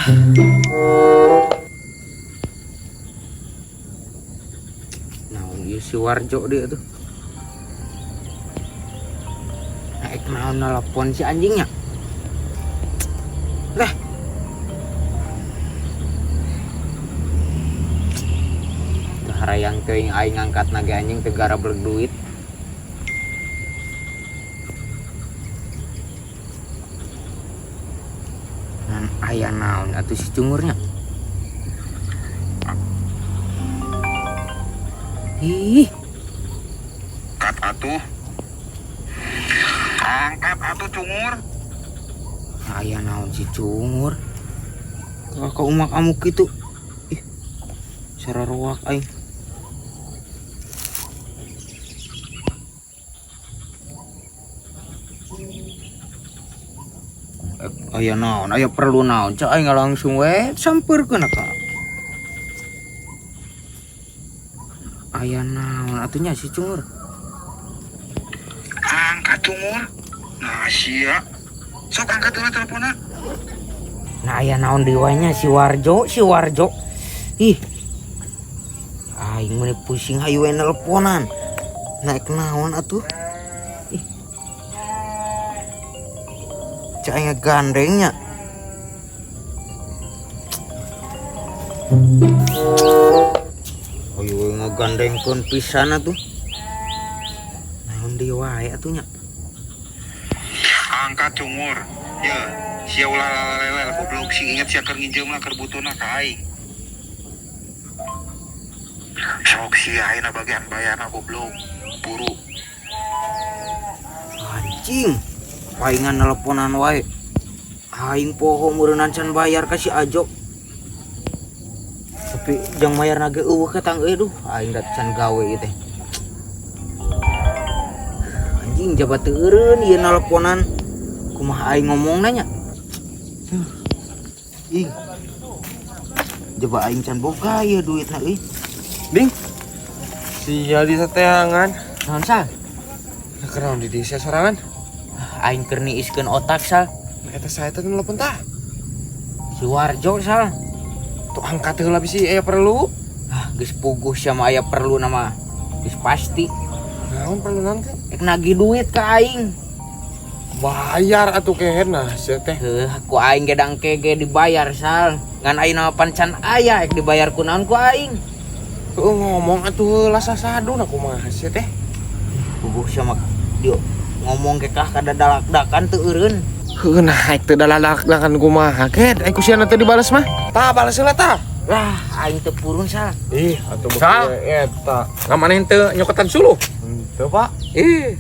Naon ieu si Warjo dia tuh. Naik naon nelpon si anjingnya. Lah. Teu harayang teuing aing ngangkat nage anjing teu garablek duit. Ngan aya naon atuh si cungurnya? Ih, Angkat atuh. Angkat atuh, cungur. Aya naon si cungur? Kakak umak amuk gitu. Ih, sararoak aing. Aya naon, aya perlu naon, cak aing langsung we sampeurkeun ka. Aya naon atunya si cungur? Angkat, cungur. Nah, sia. Sok angkat heula teleponnya. Nah, aya naon deui wae nya si Warjo, si Warjo. Ih. Aing meuni pusing hayu we nelponan. Naik naon atuh? Ih. Cak aing gandengnya. Hayu we ngagandengkeun pisan atuh. Naon deui wae atuh nya? Angkat, cungur. Ya, sia ulah lalelel goblok, sing inget sia keur nginjeum lah, keur butuhna ka aing. Sok sia ayeuna bagian bayarna, goblok. Buru. Anjing, paingan nelponan wae. Aing poho meureunnan can bayar ka si Ajo. Tapi jang bayar nage eueuh ka tang euy, duh, aing da can gawe ieu teh. Anjing, jabat teu eureun ieu nelponan. Kumaha aing ngomongna nya? Huh. Ing. Jaba aing can boga ieu duitna euy. Ding. Sia di sateangan. Naon, Sal? Nah, kenaon di desa sorangan? Aing keur niiskeun otak, Sal. Nah, eta saya teh nelpon tah. Si Warjo, Sal. Tuh angkat heula bisi aya perlu. Ah, geus puguh sia mah aya perlu nama. Geus pasti. Naon perlu naon ke? Ek nagih duit ka aing. Bayar atuh kehed nah sia teh. Heuh, ku aing ge dangke ge dibayar, Sal. Ngan aing mah pan can aya ek dibayar ku naon ku aing. Heuh, ngomong atuh heula sasaduna kumaha sia teh. Puguh sia mah dieu ngomong ke kah kadadalak-dakan teu eureun. Heuh, nah ek teu dalalak-dakan kumaha kehed aing ku sia teh dibales mah. Tah bales heula tah. Lah, aing teu purun, Sal. Ih, atuh Sal. eta. Nggak maneh teu nyokotan suluh. Henteu, Pak. Ih.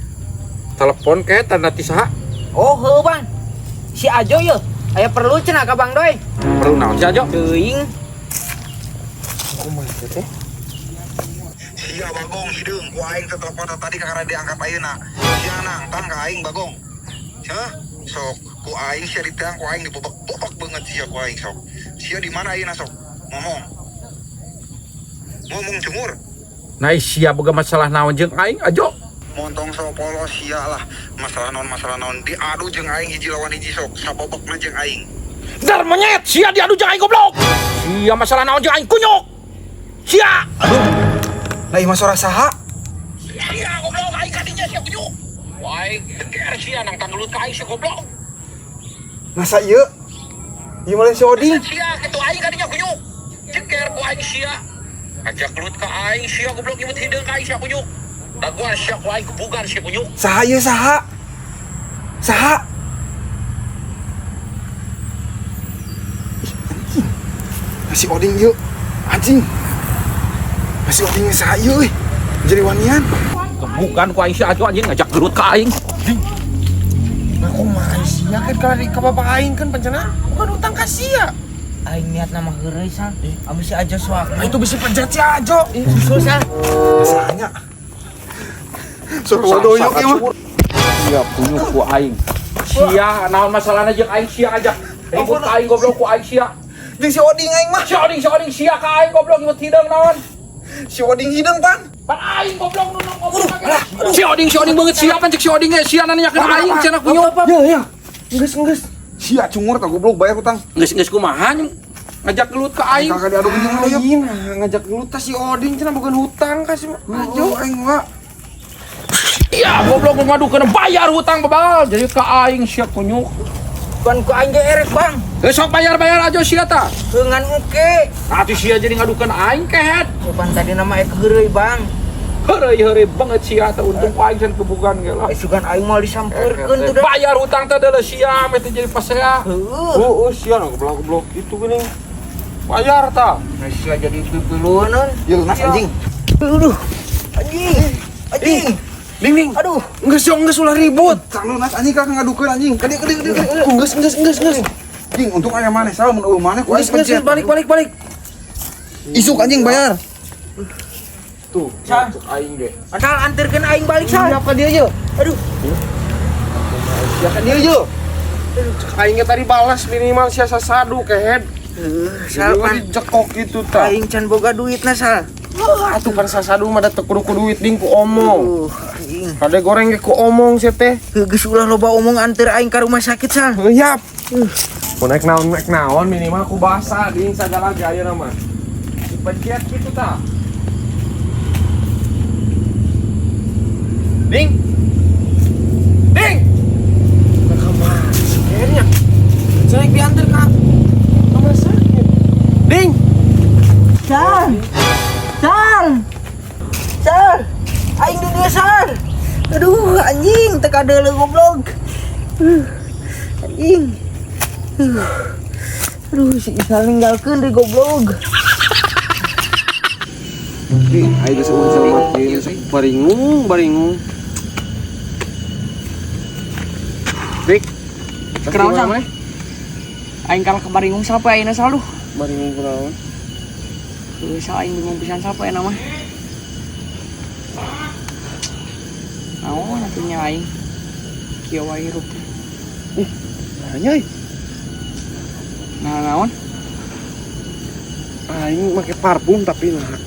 Telepon ke tanda ti saha? Oh, heuh, Bang. Si Ajo yeuh, aya perlu cenah ka Bang Doi. Perlu naon si Ajo? Teuing. Kumaha teh? Sia bagong hideung ku aing teh telepon tadi kakara diangkat ayeuna. Sia nangtang ka aing bagong. Hah? Sok ku aing sia diteang ku aing dibobok-bobok banget sia ku aing sok. Sia di mana ayeuna sok? Ngomong. Ngomong, cungur. Nah, sia boga masalah naon jeung aing Ajo? Montong sok polos sia lah. Masalah naon, masalah naon diadu jeung aing hiji lawan hiji sok sabobokna jeung aing. Dar monyet, sia diadu jeung aing goblok. Sia masalah naon jeung aing kunyuk. Sia. Aduh. Lah ieu mah sora saha? Sia goblok aing kadinya sia kunyuk. Wah, aing geger sia nang tanggelut ka aing sia goblok. Masa ieu? Ieu mah lain si Oding. Sia kitu aing kadinya kunyuk. Jeger ku aing sia. Ajak gelut ka aing sia goblok imut hideung ka aing sia kunyuk. Daguan sia ku aing kebugan sia kunyuk. Saha ieu saha? Saha? Ih, anjing. Si Oding ieu. Anjing. Si Oding saha ieu euy? Jadi wanian. Kebugan ku aing sia Ajo anjing ngajak gelut ka aing. Nah, kumaha sia kan kalau di ka bapak aing kan pancana bukan utang ka sia. Aing niat nama heureuy, Sal. Ami si Ajo soak. Nah, itu bisa pencet si Ajo. Ih, susul, Sal. Masanya. Suruh wadoyok ieu mah. Sia kunyuk ku aing. Sia naon masalahna jeung aing sia ajak ribut ka aing goblok ku aing sia. Jeung si Oding aing mah. Si Oding, si Oding sia ka aing goblok imut hideung naon. Si Oding hideung pan. Pan aing goblok nu goblok. Si Oding, si Oding beungeut sia pan cek si Oding ge sia nanyakeun aing cenah kunyuk. Ya, ya. Geus, geus. Sia cungur tah goblok, bayar hutang. Geus geus kumaha ngajak gelut ka aing. Kakak diadu jeung lu. Aing ngajak gelut tah si Oding cenah boga hutang ka si Ajo aing wa. Iya, goblok ngadukeun bayar hutang babal. Jadi ka aing sia kunyuk. Bukan ku aing ge erek, Bang. Geus sok bayar-bayar aja sia tah. Ngan oke. Atuh sia jadi ngadukeun aing kehet. Bukan tadi nama ek heureuy, Bang. Heureuy-heureuy banget sia tah, untung ku aing can kebugan ge lah. Eh, sugan aing mau disampeurkeun tuh dah. Bayar hutang teh deuleu sia meh teh jadi pasea. Heuh. Oh, sia goblok goblok itu geuning. Bayar tah. Nah, sia jadi pipiluanan. Ya lunas anjing. Aduh. Anjing. Anjing. Ding ding. Aduh. Geus yong geus ulah ribut. Tang lunas anjing kakak ngadukeun anjing. Kadieu kadieu kadieu. Geus geus geus geus. Anjing untung aya maneh salah mun eueuh maneh ku aing Geus geus pencet. balik balik balik. Isuk anjing bayar. Tuh, Sal. cek aing ge. Asal anterkeun aing balik, Sal. Siap ka dieu ye. Aduh. Sia ka dieu ye. Cek aing ge tadi balas minimal sia sasadu kehed. Sal, Jadi pan. dijekok gitu tah. Aing can boga duitna, Sal. Wah, atuh pan sasadu mah da teu kudu ku duit ding ku omong. Anjing. Kade goreng ge ku omong sia teh. Heuh, geus ulah loba omong, anter aing ka rumah sakit, Sal. Heuh, yap. Mau naik naon naik naon minimal ku basa ding sagala ge ayeuna mah. Dipencet kitu tah. Ding. Ding. Ka kamana sih kayaknya? Saya diantar ka rumah sakit. Ding. Sal. Sal. Sal. Aing di dieu, Sal. Aduh, anjing teu kadeuleu goblok. Anjing. Aduh, si Isal ninggalkeun deui goblok. Ding, ayo geus eueuh sama kieu sok baringung, baringung. Dik. Kenaon, Sam? Aing kalah ke baringung siapa ayeuna selalu. Baringung kunaon? Heuh, sal aing bingung pisan siapa ayeuna mah. Naon atuh nya aing? Kieu wae hirup teh. Ih, nanya euy. Nah, naon? Aing make parfum tapi nah.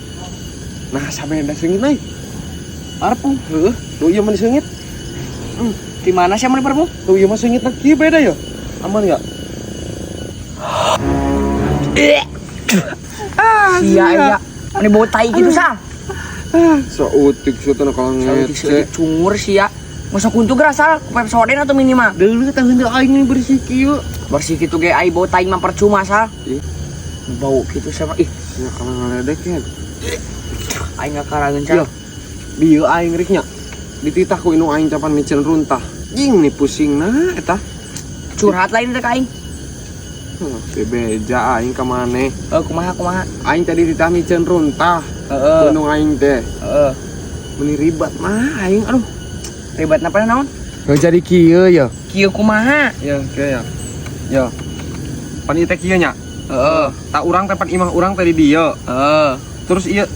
Nah, sabeda seungit euy. Parfum? Heuh, nu ieu mah seungit. Di mana sih meuli parfum? Tuh ieu mah seungit kieu beda ya. Aman ya? Ah, sia ya. Ini bau tai gitu, Sal. Sautik sia teh kalau ngece. Cungur sia. Masa kuntu geura, Sal? Ku Pepsodent atau minimal? Deuleu tah henteu aing ini bersih kieu. Bersih kitu ge ai bau tai mah percuma, Sal. Ih. Bau kitu sama ih. Sia kalau ngaledek ya. Aing ngakarangeun, Sal. Bieu aing rek nya. Dititah ku indung aing capan micen runtah. Jing nih pusing nah eta. Curhat lain teh ka aing. Bebeja aing ka maneh. Heuh, kumaha kumaha? Aing tadi dititah micen runtah. Heeh. Indung aing teh. Heeh. Meni ribet mah aing aduh. Ribet napa naon? Heuh jadi kieu ya. Kieu kumaha? Ya, kieu ya. Ya. Pan ieu teh kieu nya. Heeh. Tak urang teh pan imah urang teh di dieu. Heeh. Terus ieu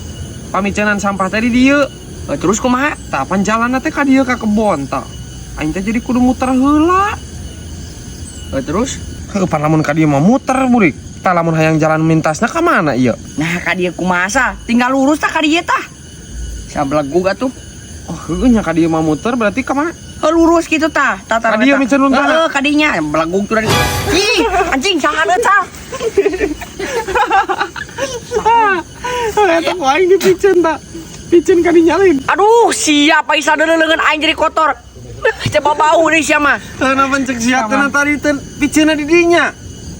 pamicenan sampah teh di dieu. Terus kumaha? Tah pan jalanna teh ka dieu ka kebon tah. Aing teh jadi kudu muter heula. Terus? Heuh, pan lamun ka dieu mah muter burik. Tah lamun hayang jalan mintasna ka mana ieu? Nah, ka dieu kumaha sah? Tinggal lurus tah ka dieu tah. Sabelegug atuh. Oh, heueuh nya ka dieu mah muter berarti ka mana? Heuh, lurus kitu tah. Tah tah. Ka dieu micen runtahna. Heeh, ka dinya belegug tuh dari. Ih, anjing saha deui sah? Eta ku aing dipicen tah. Picen ka dinyalin. Aduh, siapa isa deuleu leungeun aing jadi kotor. Coba bau deui sia mah. Teu napan cek sia teh tadi teh piceunna di dinya.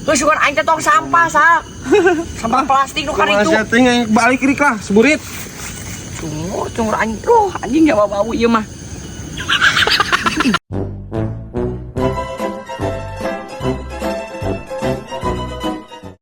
Geus sugan aing teh tong sampah, Sal. Sampah plastik nu karitu. Kumaha sia teh balik rik lah, seburit. Cungur, cungur anjing. Duh, anjing gak bau ieu mah.